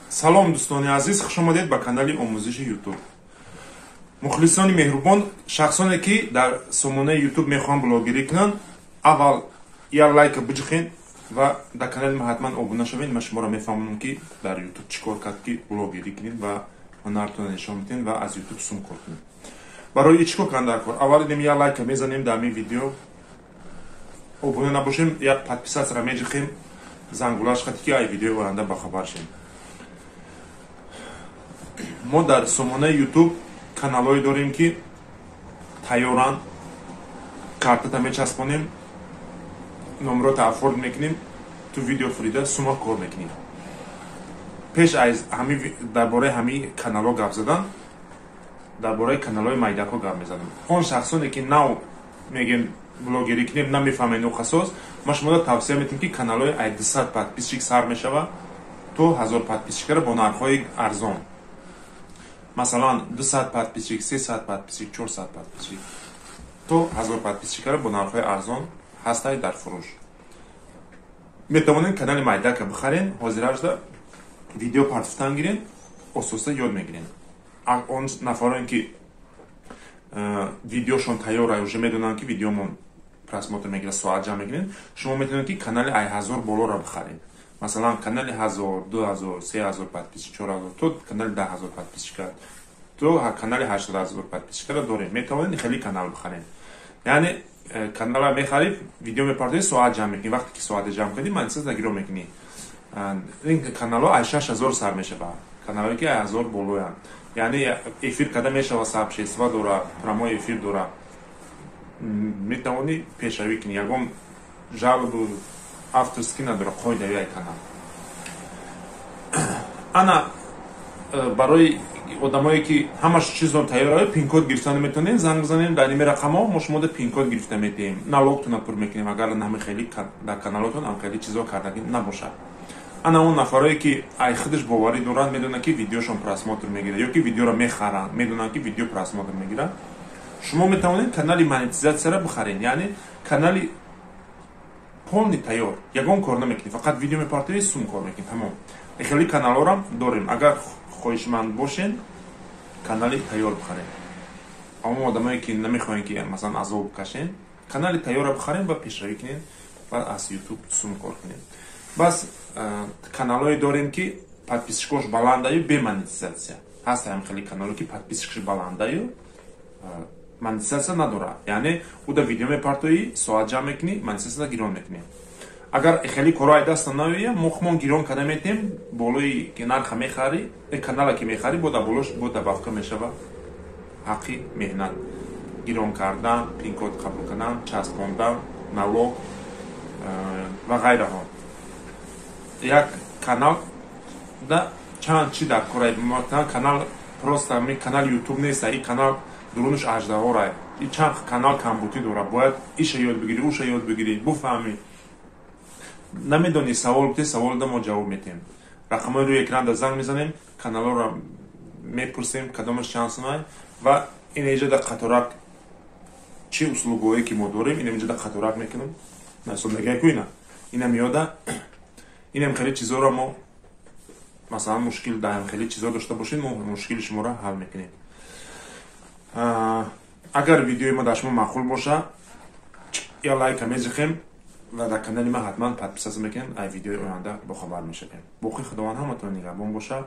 Салом, дӯстони азиз, хуш омадед ба канали омӯзиши Ютуб. Мухлисони меҳрубон, шахсоне ки дар сомонаи Ютуб мехоҳанд блогерӣ кунанд, аввал як лайка биҷихед ва дар канали ма ҳатман обуна шавед. Ман шуморо мефаҳмонам, ки дар Ютуб чӣ кор кард, ки блогерӣ кунед ва ҳунартонро нишон бидиҳед ва аз Ютуб сум кор кунед. Барои чӣ кор кардан дар кор? Аввал идем, як лайка мезанем дар ҳамин видео, обуна набошем, як подписаться ро меҷихем, зангулаш хати, ки ай видеои оянда бахабар шем. Мо дар сомонаи Ютуб каналҳое дорем, ки тайёранд. Картата мечаспонем, номрота оформ мекунем, ту видео фурида сума кор мекунем. Пеш аз дар бораи ҳамин каналҳо гап задан, дар бораи каналҳои майдако гап мезанам. Он шахсоне ки нав мегӯем блогерӣ кунем, намефаҳмед нуқасоз, ман шуморо тавсия метиҳам, ки каналҳои ай 200 подписчик сар мешава то 1000 подписчик ара бо нархҳои арзон, масалан, 200 подписчик, 300 подписчик, 400 подписчик то 1000 подписчик ара бо нархҳои арзон ҳастай дар фурӯш. Метавонед канали майдака бихарен, ҳозиражда видео партофтан гирен, ососта ёд мегирен. Он нафароне ки видеошон тайёра, уже медонанд, ки видеомон просмотр мегирад, соат ҷамъ мекунед, шумо метавонед, ки канали ай 1000 болоро бихаред. Масалан, канали 1000, 2000, 3000 подписчик, 4000 то канали 10 000 подписчик а то канали 80 000 подписчик ара дорем. Метавонед хеле канал бихаред. Яъне канала мехарид, видео мепартоӣ, соат ҷамъ мекунӣ. Вақте ки соате ҷамъ кардӣ, монетизация гиро мекунӣ. Ин каналҳо ай 6000 сар мешавад, каналҳое ки ай 1000 болоянд. Яъне эфир карда мешава, сообщество дора, прямой эфир дора, метавонӣ пешравӣ кунӣ. Ягон жалобу авторский надора, қоидави ай канал. Ана барои одамое ки ҳамаш чизон тайёр, пин-код гирифта наметавонем, занг бизанем дар ними рақамҳо, мо шумода пин-код гирифта метиҳем, налог туна пур мекунем, агар ҳами хеле дар каналотон ҳам хеле чизо кардагӣ набошад. Ана он нафарое ки ай худаш боварӣ доранд, медонанд, ки видеошон просмотр мегирад, ё ки видеоро мехаранд, медонанд, ки видео просмотр мегирад, шумо метавонед канали монетизация ро бихаред. Яъне канали полный тайёр, ягон кор намекунед, фақат видео мепартоед, сум кор мекунед, тамом. Хеле каналҳорам дорем. Агар хоҳишманд бошед, канали тайёр бихаред. Аммо одамое ки намехоҳем, ки масалан азоб кашен, канали тайёрро бихарем ва пешравӣ кунед ва аз Ютуб сум кор кунед. Бас каналҳое дорем, ки подписчик ош баландаю, бе монетизация ҳаст. Ҳам хеле каналҳое ки подписчик аш баландаю, монетизация надорад. Яъне уда видео мепартоӣ, соат ҷамъ мекунӣ, монетизация гирон мекунӣ. Агар хеле корро ай даста наоя, мо хумон гирон карда метиҳем. Болои нарха мехарӣ, канала ки мехарӣ, бо дар болош бо добавка мешава, ҳаққи меҳнат, гирон кардан, пин-код қабул кардан, часпондан, налог ва ғайраҳо. Як канал да чанд чи дар кора. Канал просто канал Ютуб нест, и канал дурунаш аждаҳора, и чанд канал камбутӣ дорад. Бояд иша ёд бигирӣ, уша ёд бигирӣ, буфаҳмӣ. Намедонӣ, савол бите, савол да мо ҷавоб метиҳем. Рақамҳои рӯи экран да занг мезанем, каналҳоро мепурсем, кадомаш чанд сумай. Ва ин иҷа да қаторак чӣ услуг ое ки мо дорем, инам иҷа да қаторак мекунем. Насобнагайку ина инам ёда, инам хеле чизоро мо, масалан, мушкил даҳам, хеле чизо дошта бошед, мо мушкили шуморо ҳал мекунем. Агар видеои мо дар шумо маъқул боша, я лайка мезихем ва дар канали ман ҳатман подписаться мекунем, ай видеои оянда бохабар мешавем. Боқӣ Худованд ҳаматон нигаҳбон бошад.